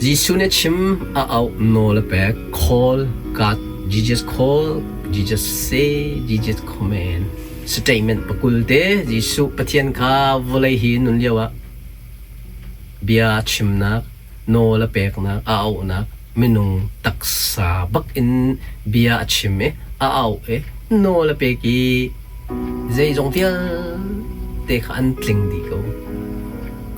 Jesuh nih chim a auh nawl a pek. Call God, Jesus call, Jesus say, Jesus command. Statement pakul te Jesuh Pathian kha vawlei hi nun lio ah bia chimnak, nawl a peknak, a auhnak, minung taksa bak in bia a chim i a auh i nawl a pek i zeizong vialte kha an tling dih ko.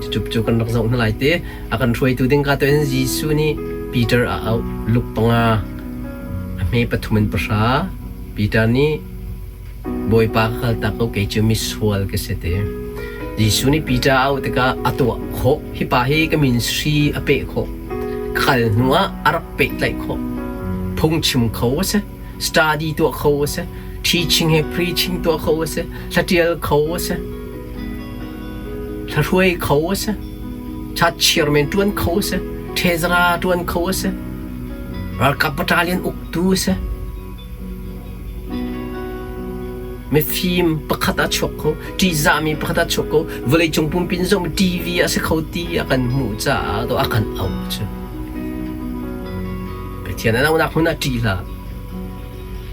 Cucu cu kan rak zoh hna lai te. A kan hruaitu ding ka tuin Jesuh nih Peter a auh. Luke panga a hme pathum in pahra. Peter nih Bawipa ka kaltak ko kei cu misual ka si ti. Jesuh nih Peter a auh tikah a tuah khawh. Hi pa hi ka ministry a peh khawh. Ka kal hnu ah a rak pehtlaih khawh. Phungchim kho a si. Study tuah kho a si. Teaching he preaching tuah kho a si. Hlatial kho a si. Hlahruai kho a si. Chatchiar men ṭuan kho a si. Ṭhezara ṭuan kho a si. Ralkap battalion uktu a si. Mifim pakhat ah chuak kho, ṭihzahmi pakhat ah chuak kho, vawleicung pumpi in zohmi TV ah si kho ti a kan hmuh caah a kan auh cu. Pathian an auhnak hmun ah ṭih hlah.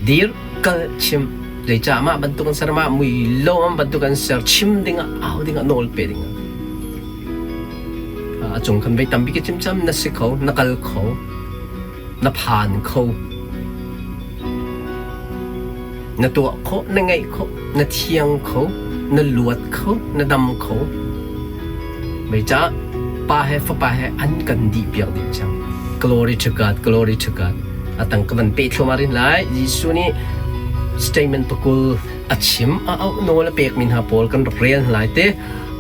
Dir, kal, chim. Zeicah mah bantuk an ser, mah mui lo bantuk an ser, chim dingah, au dingah, nawl pe dingah. A cung khan vei tampi ka chim cam, na si kho, na kal kho. Na phan kho. Na tuah khawh, na ngeih khawh, na thiang kho, na luat kho, na dam kho. Zeicah Pa he Fapa he an kan dih piak dih cang. Glory to God, glory to God. A tang ka van peh thluahmah rin lai. Jesuh nih statement pakul a chim a auh nawl a pekmi hna pawl kan rak rel hna lai te.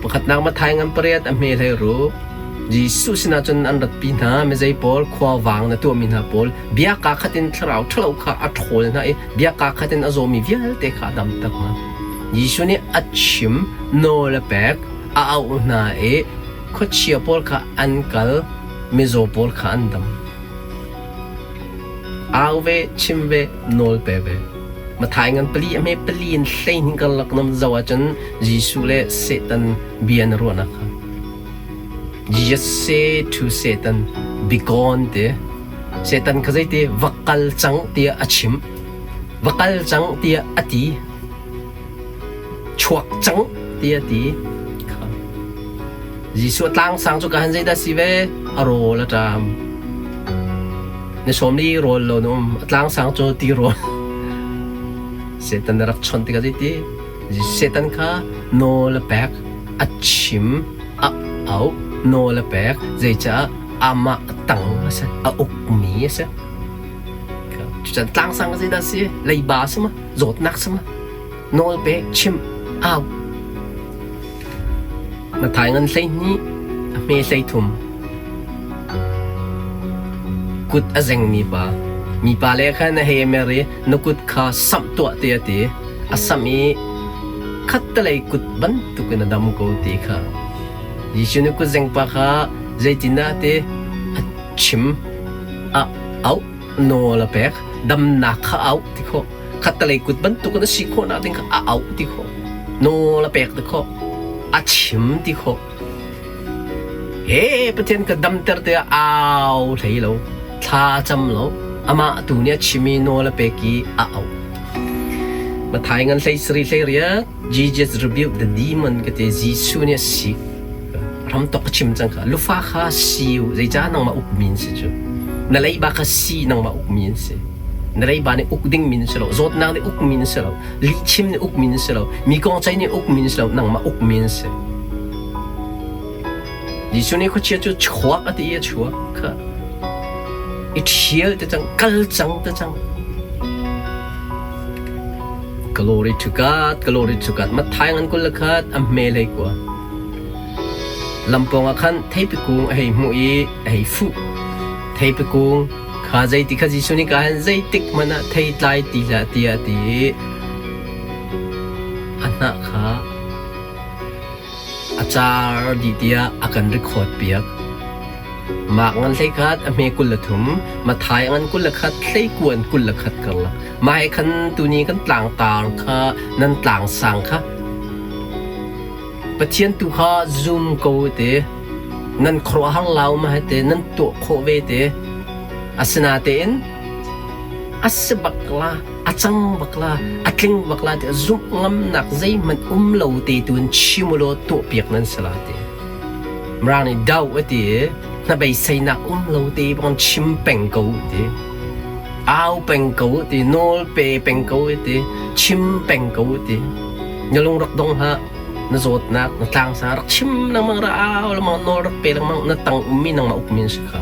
Pakhatnak Matthai ngan pariat a hme hlei ruk. Jesuh sinah cun an ratpi hna. Mizei pawl khuavang na tuahmi hna pawl bia kaa khat in thlarau ṭhalo kha a ṭhawl hna i bia kaa khat in a zawmi vialte kha a damter hna. Jesuh nih a chim, nawl a pek, a auh hna i khuachia pawl kha an kal, mizaw pawl kha an dam. Au ve, chim ve, nawl pe ve. Matthai ngan pali a hme pali in hleihnih karlak nam zoh ahcun Jesuh le Satan bia na ruahnak kha. Jesus say to Satan, Be gone ti. Satan kha zeiti va kal cang tiah a chim. Va kal cang tiah a ti. Chuak cang tiah a ti. Jesuh tlangsang cu ka han zeidah si ve? A rawl a ṭam. Ni sawm li rawl lo na um. A tlangsang cu ti rawl. Satan na rak chawnh tikah zeiti? Satan kha nawl a pek, a chim, a auh, nawl a pek, zeicah amah tang a si, a ukmi a si. Cucan tlangsang zeidah si? Leiba si ma? Zawtnak si ma? Nawl pek, chim, au. Na thai ngan 12, a hme 13. Kut a zengmi pa. Mipa le khan a hei mer i na kut kha samh tuah te a ti. A samh i khattelei kut bantukin a dam ko ti kha. Jesuh nih kutzengpa kha zeitindah a ti? A chim, a auh, nawl a pek, damnak kha a auh ti khawh. Khattelei kut bantukin a si khawhnak ding kha a auh ti khawh. Nawl a pek ti khawh. A chim ti khawh. He Pathian ka damter tiah au hlei lo, thla a cam lo, amah tu nih a chim i nawl a pek i a auh. Matthai ngan hlei sarih hlei riat, Jesus rebuked the demon ka ti Jesuh nih a sik. Ram tok a chim cang kha. Lufa kha si u, zeicah nangmah ukmi an si cu. Na leiba kha si nangmah ukmi an si. Na leiba nih uk dingmi an si lo, zawtnak nih ukmi an si lo, lihchim nih ukmi an si lo, mi kong ceih nih ukmi an si lo, nangmah ukmi an si. Jesuh nih khuachia cu chuak a ti i a chuak kha. I ṭhial te cang, kal cang te cang. Glory to God, glory to God. Matthai ngan kul le khat a hme hlei kua. Lampawng ah khan theipi kung a hei hmuh i a hei fuh. Theipi kung kha zeiti kha Jesuh nih ka hin zeitik hmanh ah thei tlai ti hlah tiah a ti i a hnah kha A car dih tiah a kan record piak. Mark ngan 11 a hme 23, Matthai ngan 21 hleikuan 21 karlak. Mah he khan tuni kan tlangtar kha nan tlangsang kha Pathian tu kha zum ko te. Nan khuaruahhar lau ma hete nan tuah khawh ve te. Asinatein a si bak la, a cang bak la, a tling bak la tiah zumh ngamnak zeihmanh um lo te tu in chim ulaw tuahpiak nan si la ti. Mirang nih do a ti i hnabeiseinak um lo te bang chim peng ko ti. Au peng ko ti, nawl pe peng ko ti, chim peng ko ti. Na lung rak dong hlah. Na zawtnak, na tlangsa rak chim lengmang ra au lengmang nawl rak pe lengmang na tang ummi nangmah ukmi na si kha.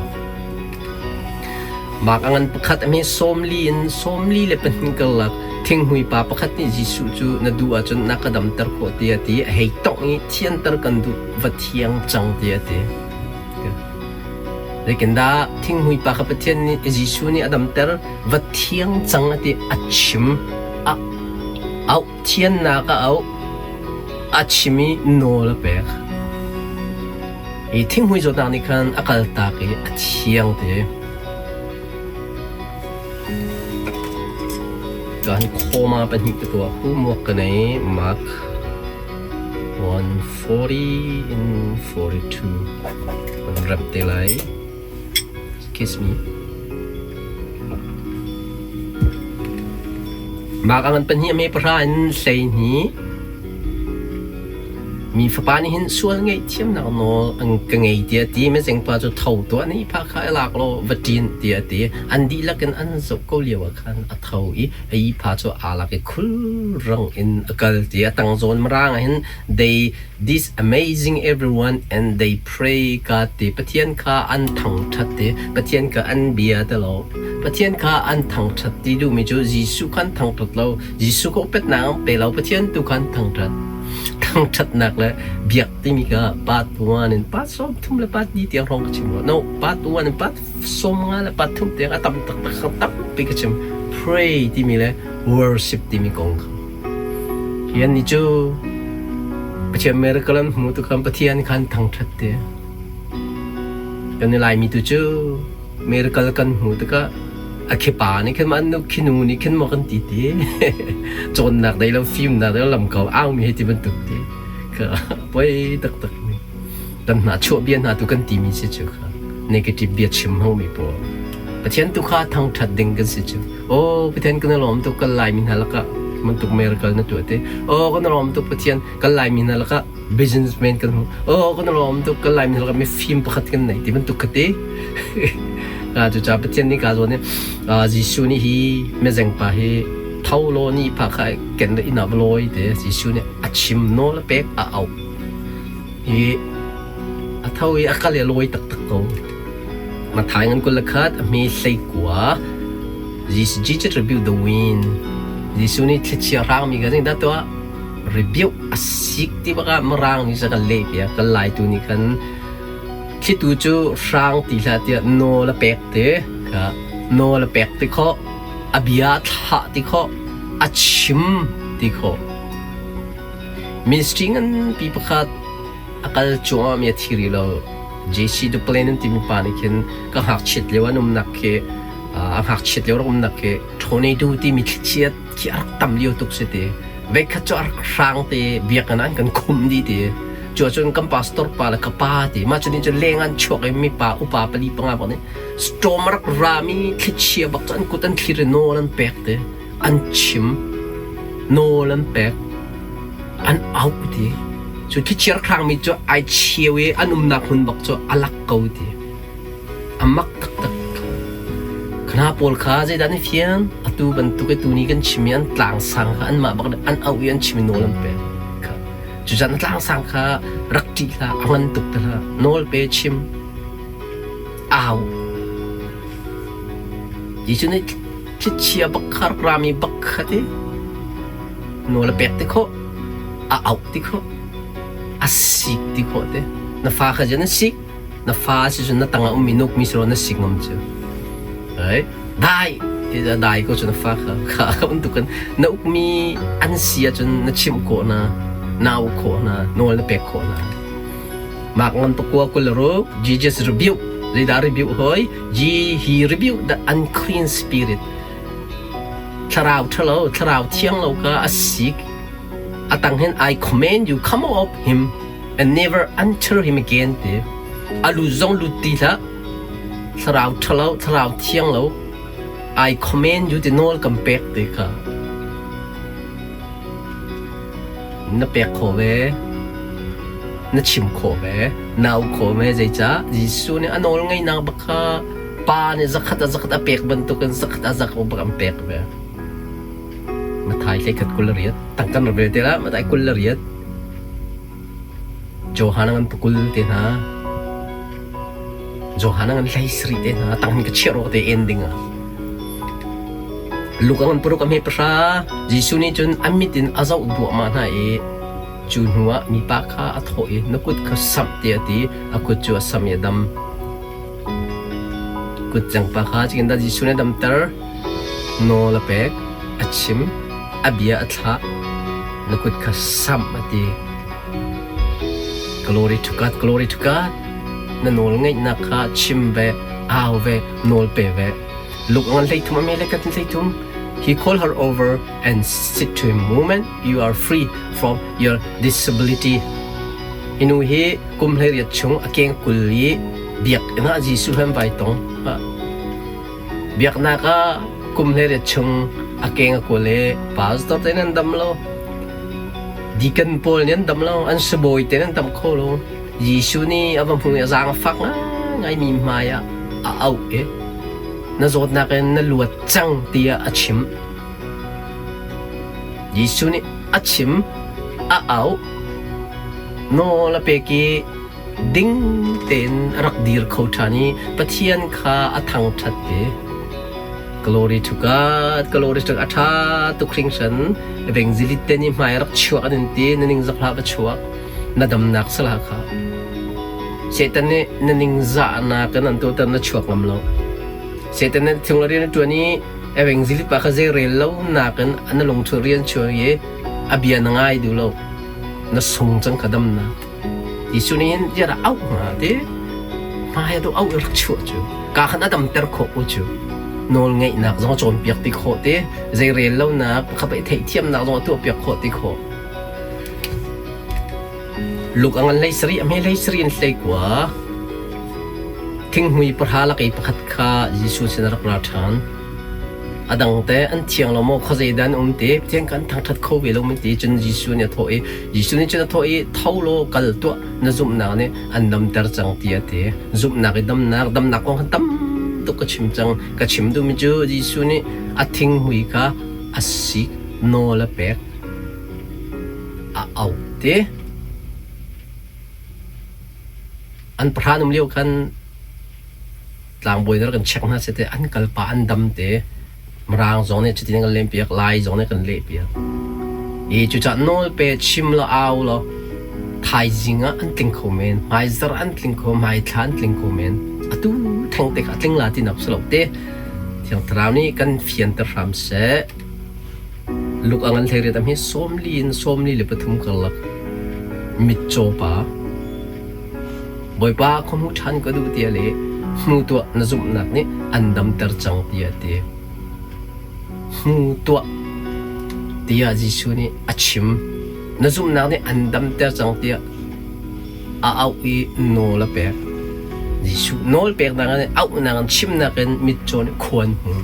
Mark a ngan pakhat a hme 42 in 42 karlak thinghmui pa pakhat nih Jesuh cu na duh ahcun na ka damter khawh tiah a ti. A hei tongh i thianter kan duh, va thiang cang tiah a ti. Zeitindah thinghmui pa kha Pathian nih Jesuh nih a damter, va thiang cang a ti, a chim, a auh, thiannak a auh, a chim i nawl a pek. Hi thinghmui zawtnak nih khan a kaltak i a thiang te. Kan khawma pahnih ka tuah hu muak ka nei Mark 140 in 42 kan rem te lai. Kiss me. Mark a ngan pahnih a me pahra in 12 Mi fapa nih hin sual ngaihthiamnak nawl an ka ngei tiah a ti. Mizengpa cu tho tuah na ihphah kha i lak law va ṭin tiah a ti. An dihlak in an zoh ko lio ah khan a tho i a ihphah cu aa lak i khulrang in a kal ti. A tang zawn mirang ah hin they this amazing everyone and they pray God ti Pathian kha an thangṭhat ti Pathian kha an bia ti lo Pathian kha an thangṭhat ti duhmi cu Jesuh kha an thangṭhat lo Jesuh kha upatnak an pe lo Pathian tu kha an thangṭhat. Thangṭhatnak le biak timi kha part 1 in part 30 le part 2 tiang hrawng ka chim rua. No, part 1 in part 50 le part 3 tiang a tam taktak kha tampi ka chim. Pray timi le worship timi kong kha. Hi an ni cu Pathian miracle an hmu tu khan Pathian khan thangṭhat te. Kan i Laimi tu cu miracle kan hmu tikah a khipa nih khin an nu khinu nih khin maw kan ti ti cawnnak dei lo fimnak dei lo lam ko au mi hei ti bantuk ti ka poi taktak mi kan hna chuah bia hna tu kan ti mi si cu kha negative bia chim hmang mi pawl Pathian tu kha thangthat ding kan si cu oh Pathian kan lawm tuk kan lai mi hna lakah bantuk miracle na tuah te oh kan lawm tuk Pathian kan lai mi hna lakah businessman kan hmu oh kan lawm tuk kan lai mi hna lakah mifim pakhat kan nei ti bantuk kha te cu ca Pathian nih ka zawn Jesuh nih hi mezeng pa hi tho law ni pha kha ken le inn ah va lawi te Jesuh nih a chim nawl a pek a auh hi a tho i a kal i a lawi taktak ko Mathai ngan kul le khat a hme hlei kua Jesus rebuke the wind Jesuh nih thlichia hrangmi kha zing dah tuah rebuke a sik ti bak ah mirang nih kan leh piak kan laitu nih khan Thlitu cu hrang ti hlah tiah nawl a pek te kha nawl a pek ti khawh, a bia a thlah ti khawh, a chim ti khawh. Ministry nganpi pakhat a kal cuahmah mi a thi rih lo. JC Duplain an timi pa nih khin ka ngakchiat lio an umnak khi a ngakchiat lio rak umnak khi tornado timi thlichia khi a rak tam lio tuk si ti. Veikhat cu a rak hrang te biakinn ah an kan khumh dih ti. Cu ahcun kan pastor pa le ka pa ti mah cu nih cun leng an chuak i mipa upa pali panga bak nih storm a rak rami thlichia bak cu an kut an thlir i nawl an pek ti an chim nawl an pek an auh ti cu thlichia rak hrangmi cu ai cheu i an umnak hmun bak cu a lak ko ti A mak taktak. Khana pawl kha zeidah an i fian? Atu bantuk i tuni kan chim i an tlangsang kha anmah bak an auh i an chim i nawl an pek. Kha. Cucaah na tlangsang kha rak ṭih hlah, a ngan tuk te hlah. Nawl pe chim. Au. Jesuh nih thlichia bak kha rak rami bak kha ti nawl a pek ti khawh, a auh ti khawh, a sik ti khawh te. Na fa kha jan a sik, na fa si cun na tangah ummi nukmi si na sik ngam cu right dai ti dai ko cu na fa kha kha kha bantukin na ukmi an si ahcun na chimh khawh hna na auh khawh hna nawl na pek khawh hna mak ngan pakua kul ruk Jesus rebuke zeidah rebuke hoi G he rebuke the unclean spirit thlarau ṭhalo thlarau thiang lo kha a sik atang hin I command you come out of him and never enter him again ti. A lut zong lut ti hlah. Thlarau ṭhalo, thlarau thiang lo, I command you ti nawl kan pek ti kha na pek khawh ve, na chim khawh ve, na auh khawh ve. Zeicah Jesuh nih a nawl ngeihnak bak kha Pa nih zakhat a zakhat a pek bantukin zakhat a zak bak an pek ve. Mathai hlei khat 28 tangkan ra ve te la Mathai 28 Johan ngan pakul te hna Johan ngan hlei sarih te hna tang hin ka chiah rawk te en ding ah Luka ngan paruk a hme pahra Jesuh nih cun a mit in a zoh duahmah hna i cu hnu ah mipa kha a thawh i na kut kha samh tiah a ti a kut cu a sam i a dam Kutcangpa kha zeitindah Jesuh nih a damter? Nawl a pek, a chim, a bia a thlah, na kut kha samh a ti. Glory to God, glory to God. Na nawl ngeihnak kha chim ve, au ve, nawl pe ve. Luke ngan 33 a me le kan 33. He called her over and said to him, Woman, you are free from your disability. Hi nu hi kum 18 chung a keng 20 i biakinn ah Jesuh he an vai tong. Biaknak ah kum 18 chung a keng a kawl i pastor te nan dam lo. Deacon pawl nih an dam lo, an sibawi te nan dam kho lo. Jesuh nih a va hmu i a zaang a fak ngaingai mi hmai ah a auh i na zawtnak in na luat cang tiah a chim. Jesuh nih a chim, a auh, nawl a pek i ding tein a rak dir kho ṭhan i Pathian kha a thangṭhat i Glory to God, glory to God, a ṭha tuk hringhran. Evangelist te nih hmai rak chuak an in ti, na ningzak hlah va chuak, na damnak sala kha. Satan nih na ningzahnak in an tuahter na chuak ngam lo. Satan nih thing rian a ṭuan i evangelist pa kha zei rel lo nakin na lungchung rian chuak i a bia na ngai duh lo. Na sung cang kha damnak. Jesuh nih hin ziah dah auh hnga ti? Hmai ah auh i rak chuah cu. Ka khan a damter khawh ko cu. Nawl ngeihnak zong a cawnpiak ti khawh ti. Zei rel lonak kha pei theihthiamnak zong a tuahpiak khawh ti khawh. Luk a ngan hlei sarih, a hme hlei sarih in hlei kua. Thinghmui pahra lak i pakhat kha Jesuh sin a rak ra ṭhan. A dang teh an thiang lo maw? Khuazei dah an um ti? Pathian kan thangṭhat kho ve lo maw ti? Cun Jesuh nih a thawh i, Jesuh nih cun a thawh i, Tho law kal tuah, na zumhnak nih an damter cang tiah a ti. Zumhnak i damnak, damnak kong kha tam tuk ka chim cang. Ka chim duhmi cu Jesuh nih a thinghmui kha a sik, nawl a pek, a auh ti. An pahra an um lio khan tlangbawi nih rak kan check hna seh ti an kal pah an dam te Mirang zong nih cutin kan lempiak Lai zong nih kan lehpiak i cucaah nawl pe chim law au law thaizing ah an tling kho men hmaizarh an tling kho hmaithla an tling kho men atu theng te kha a tling la ti nak si lo te Thiang Thlarau nih kan fianter hram seh Luk a ngan hlei riat am hi 40 in 43 karlak mitcaw pa Bawipa khuahmu ṭhan ka duh tiah le hmu tuah na zumhnak nih an damter cang tiah a ti. Hmu tuah tiah Jesuh nih a chim. Na zumhnak nih an damter cang tiah a auh i nawl a pek. Jesuh nawl peknak in auhnak in chimnak in mitcaw nih khua an hmu.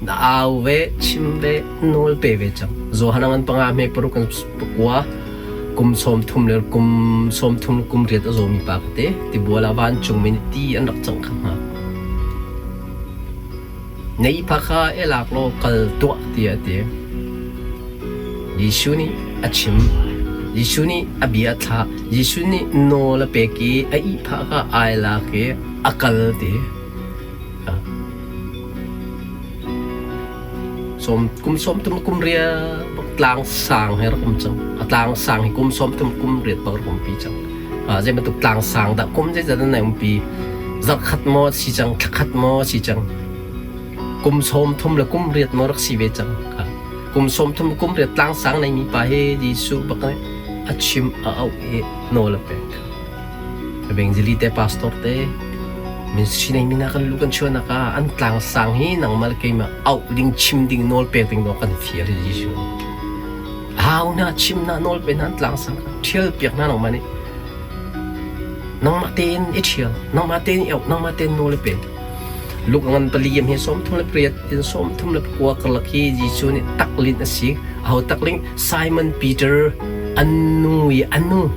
Na au ve, chim ve, nawl pe ve cang. Johan a ngan panga hme paruk in pakua kum 30 le kum 30 kum riat a zawmi pa ka te tibual ah vancungmi nih ti an rak cangh kha hnga. Na ihphah kha i lak law kal tuah tiah a ti. Jesuh nih a chim. Jesuh nih a bia a thlah. Jesuh nih nawl a pek i a ihphah kha ai lak i a kal ti. Kum 30 kum riat bak tlang sang he rak um cang. A tlang sang hi kum 30 kum riat bak rak umpi cang. Zei bantuk tlang sang dah kum zeizat an umpi. Zarh khat maw si cang, thla khat maw si cang. Kum 30 le kum riat maw rak si ve cang. Kum 30 kum riat tlang sang nei mi pa hi Jesuh bak nih a chim a auh i nawl a pek. Evangelist te pastor te ministry nei mi na kan lu kan chuahnak ah an tlang sang hi nangmah le keimah auh ding chim ding nawl pek ding nawl kan fial hi Jesuh. Au na chim na nawl pe na an tlang sang kha thial piak na nangmah nih. Nangmah tein i ṭhial, nangmah tein i auh, nangmah tein nawl i pe. Luke ngan pali hi 38 in 39 karlak hi Jesuh nih taklinh a si. Aho takling? Simon Peter an nu i a nu.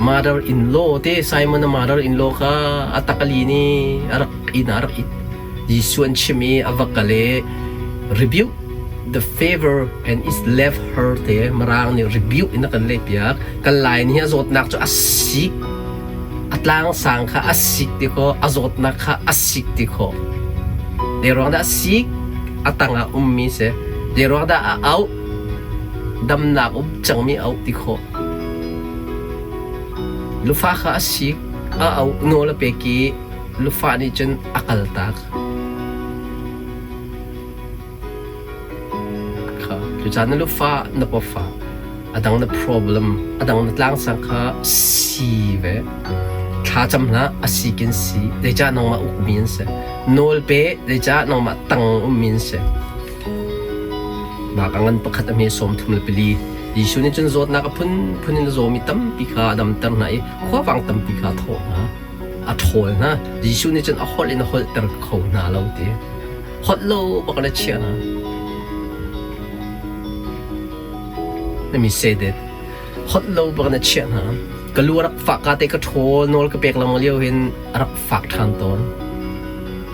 Mother in law te Simon a mother in law kha a takali ni a rak inn ah a rak it. Jesuh an chim i a va kal i rebuke the favor and is left her te Mirang nih rebuke in a kan leh piak. Kan lai ni a zawtnak cu a sik. A tlang sang kha a sik ti kho, a zawtnak kha a sik ti kho. Zei ruang dah a sik? A tangah ummi si. Zei ruang dah a auh? Damnak um cangmi auh ti khawh. Lufa kha a sik, a auh, nawl a pek i lufa nih cun a kaltak. Kha cucaah na lufa na pawfa a dang na problem a dang na tlangsang kha si ve. Thlacam hlah a si kin si zeicah nangmah ukmi an si. Nawl pe zeicah nangmah tang ummi an si. Mah ka ngan pakhat a hme 34. Jesuh nih cun zawtnak a phunphun in a zawmi tampi kha a damter hna i khuavang tampi kha a thawh hna. A ṭhawl hna. Jesuh nih cun a holh in a holhter kho hna lo ti. Holh lo bak in a chiah hna. Let me say that. Holh lo bak in a chiah hna. Ka lu a rak fak ka te ka ṭhawl nawl ka pek lengmang lio hin a rak fak ṭhan tawn.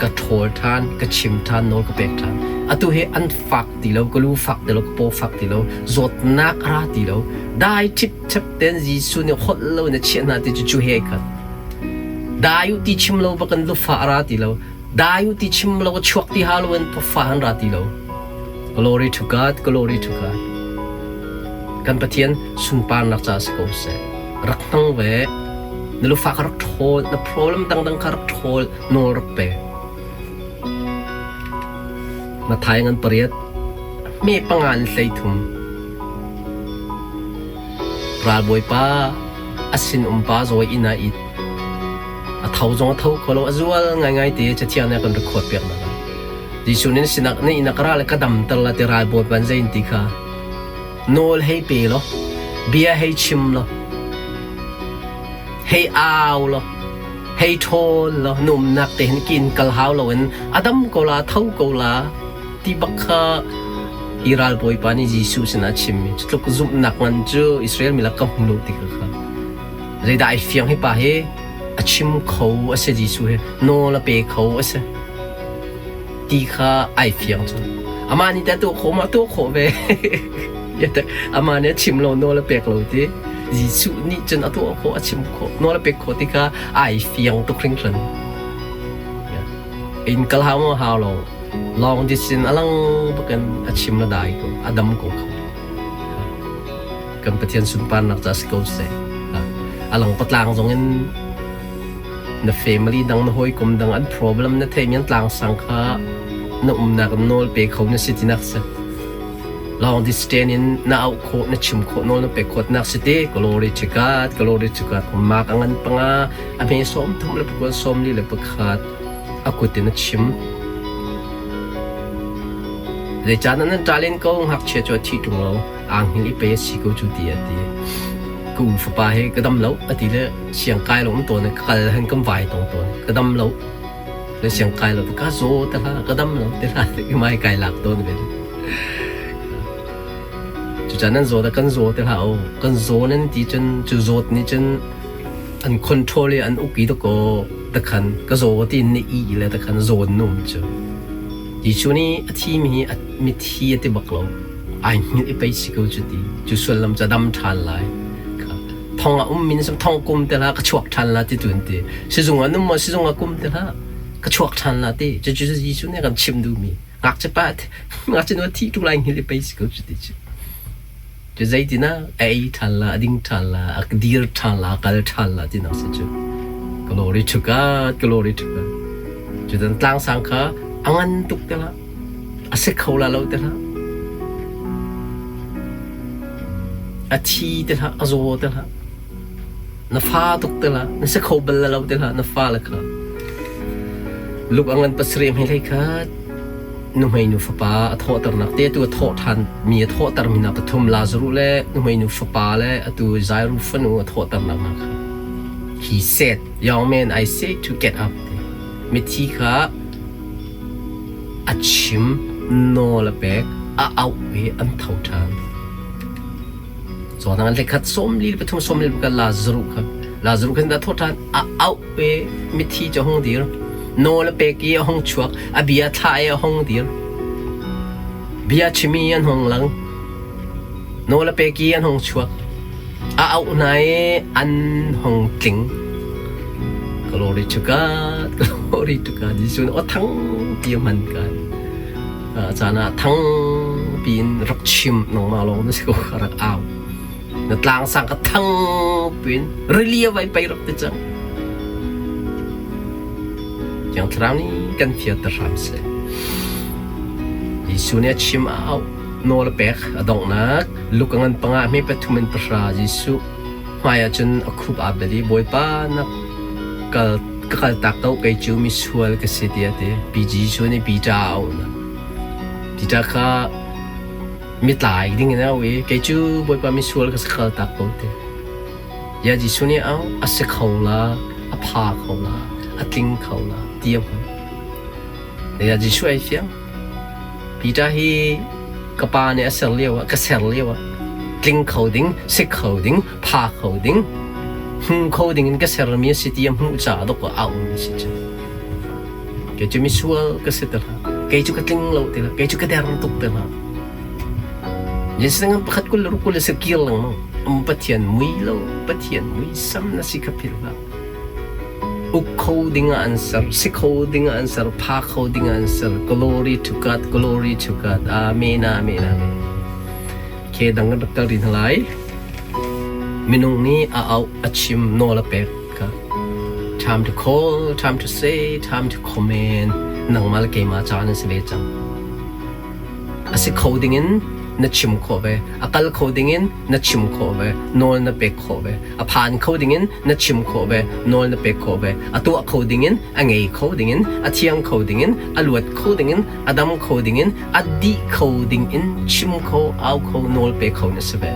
Ka ṭhawl ṭhan, ka chim ṭhan, nawl ka pek ṭhan. Atu hi an fak ti lo, ka lu fak ti lo, ka paw fak ti lo, zawtnak a ra ti lo. Dai ṭhipṭhep tein Jesuh nih holh lo in a chiah hna ti cu cu he ai khat. Dai u ti chim lo bak in lufa a ra ti lo. Dai u ti chim lo, chuak ti ha lo in pawfa an ra ti lo. Glory to God, glory to God. Kan Pathian sunparnak ca si ko seh. Rak hmang ve. Na lufa kha rak ṭhawl, na problem dangdang kha rak ṭhawl, nawl rak pe. Mathai ngan pariat, hme panga in 33. Ralbawipa a sinum pa zawi inn ah it. A tho zong a tho kho lo, a zual ngaingai te Cathiang nih a kan record piak nak ah. Jesuh nih sinak na inn ah ka ra le ka damter la ti ralbawi pa zei in ti kha nawl hei pe law, bia hei chim law, hei au law, hei ṭhawl law na umnak te hin kin kal hau loin a dam ko la, tho ko la ti bak kha hi ralbawipa nih Jesuh sinah a chimmi cu tluk zumhnak ngan cu Israel mi lak ka hmu lo ti kha kha. Zeidah ai fiang hi pa hi a chim kho a si Jesuh hi nawl a pe kho a si ti kha ai fiang cu. Amah nih teh tuah khawh ma tuah khawh ve. Amah nih a chim lo nawl a pek lo ti. Jesuh nih cun a tuah khawh a chim khawh nawl a pek khawh ti kha ai fiang tuk hringhran. Inn kal hau maw hau lo. Long distance a lang bakin a chim la dai ko a dam ko kha. Kan Pathian sunparnak ca si ko seh. A lang patlang zong in na family dang na hawikom dang an problem na theimi an tlangsang kha na umnak nawl pe kho na si tinak si. Long distance in na auh khawh na chim khawh nawl na pek khawh nak si te glory to God glory to God mak a ngan panga a hme 34 41 a kut in a chim. Zeicahtiah nan ṭalin ko ngakchia cu a thi ṭung lo, aa hngilh i pei a si ko cu ti a ti. Ka u fapa hi ka dam lo a ti le siang kai lo um tawn i ka kal han kan vai tong tawn. Ka dam lo le siang kai lo ka zaw te hlah ka dam lo te hlah ti mai kai lak tawn ve. Cucaah nan zaw kan zaw te hlah u. Kan zaw nan ti cun cu zawt nih cun an control i an uk i dakaw takhan ka zaw ti in na i le takhan zawn num cu. Jesuh nih a thimi hi a mithi a ti bak lo. Ai hngilh i pei si ko cu ti. Cu sullam cu a dam ṭhan lai. Thong ah um min sam thong kum te hlah ka chuak ṭhan la ti tu an ti. Sizung ah num maw sizung ah kum te hlah ka chuak ṭhan la ti. Cucu Jesuh nih a kan chimh duhmi. Ngakchia pa ngakchia nu a thi ṭung lai hngilh i pei si ko cu ti cu. Cu zeitin ah a ei ṭhan la, a ding ṭhan la, a dir ṭhan la, a kal ṭhan la tinak si cu. Glory to God, glory to God. Cu dan tlangsang kha a ngan tuk te la, a si kho la lo te hlah. A thi te hlah, a zaw te hlah. Na fa tuk te hlah, na si kho bal la lo te hlah, na fa le kha. Luk a ngan pasarih hmei hlei khat. Nuhmeinu fapa a thawhternak te atu a thawh ṭhan mi a thawhtermi hna pathum Lazaruh le nuhmeinu fapa le atu Jairu fanu a thawhternak hna kha. He said, Young man, I say to get up. Mithi kha a chim, nawl a pek, a auh i an tho ṭhan. Cun an hlekhat 43 44 Lazaruh kha Lazaruh khan a thawh ṭhan, a auh i mithi cu a hung dir. Nawl a pek i a hung chuak, a bia thlah i a hung dir. Bia chim i an hung lang. Nawl a pek i an hung chuak. A auh hna i an hung tling. Glory to God, glory to God. Jesuh nih aw thang ti a hman ka. Caan ah thang piin rak chim nangmah lawng na si ko ka rak au. Na tlang sang ka thang piin rili a vai pei rak ti cang. Thiang Thlarau nih kan fianter hram seh. Jesuh nih a chim a auh nawl a pek a donghnak Luka ngan panga hme pathum in pahra Jesuh hmai ah cun a khup aa bel i Bawipa na kal ka kaltak ko kei cu misual ka si tiah a ti. Pi Jesuh nih Peter a auh na. Peter kha mitlai ding in a auh i kei cu Bawipa misual ka si kaltak ko ti. Ya Jesuh nih a a si kho la, a pha kho la, a tling kho la ti a hmu. Ya Jesuh ai fiang. Peter hi ka pa nih a ser lio ah, ka ser lio ah tling kho ding, si kho ding, pha kho ding, hmu kho ding in ka sermi a si ti a hmuh caah dawk a um si cu. Kei cu misual ka si ti hlah. Kei cu ka tling lo ti hlah. Kei cu ka der tuk ti hlah. Jesuh pakhat kul le ruk kul le si kir lengmang. Um Pathian mui lo, Pathian muisam na si kha philh hlah. Uk kho ding ah an ser, si kho ding ah an ser, pha kho ding ah an ser. Glory to God, glory to God. Amen, amen, amen. Ke dang kan rak kal rih hna lai. Minung nih a auh, a chim, nawl a pek kha. Time to call, time to say, time to command. Nangmah le keimah caan an si ve cang. A si kho dingin na chim khawh ve, a kal kho dingin na chim khawh ve, nawl na pek khawh ve, a phan kho dingin na chim khawh ve, nawl na pek khawh ve, a tuah kho dingin, a ngei kho dingin, a thiang kho dingin, a luat kho dingin, a dam kho dingin, a dih kho dingin chim kho, au kho, nawl pe kho na si ve.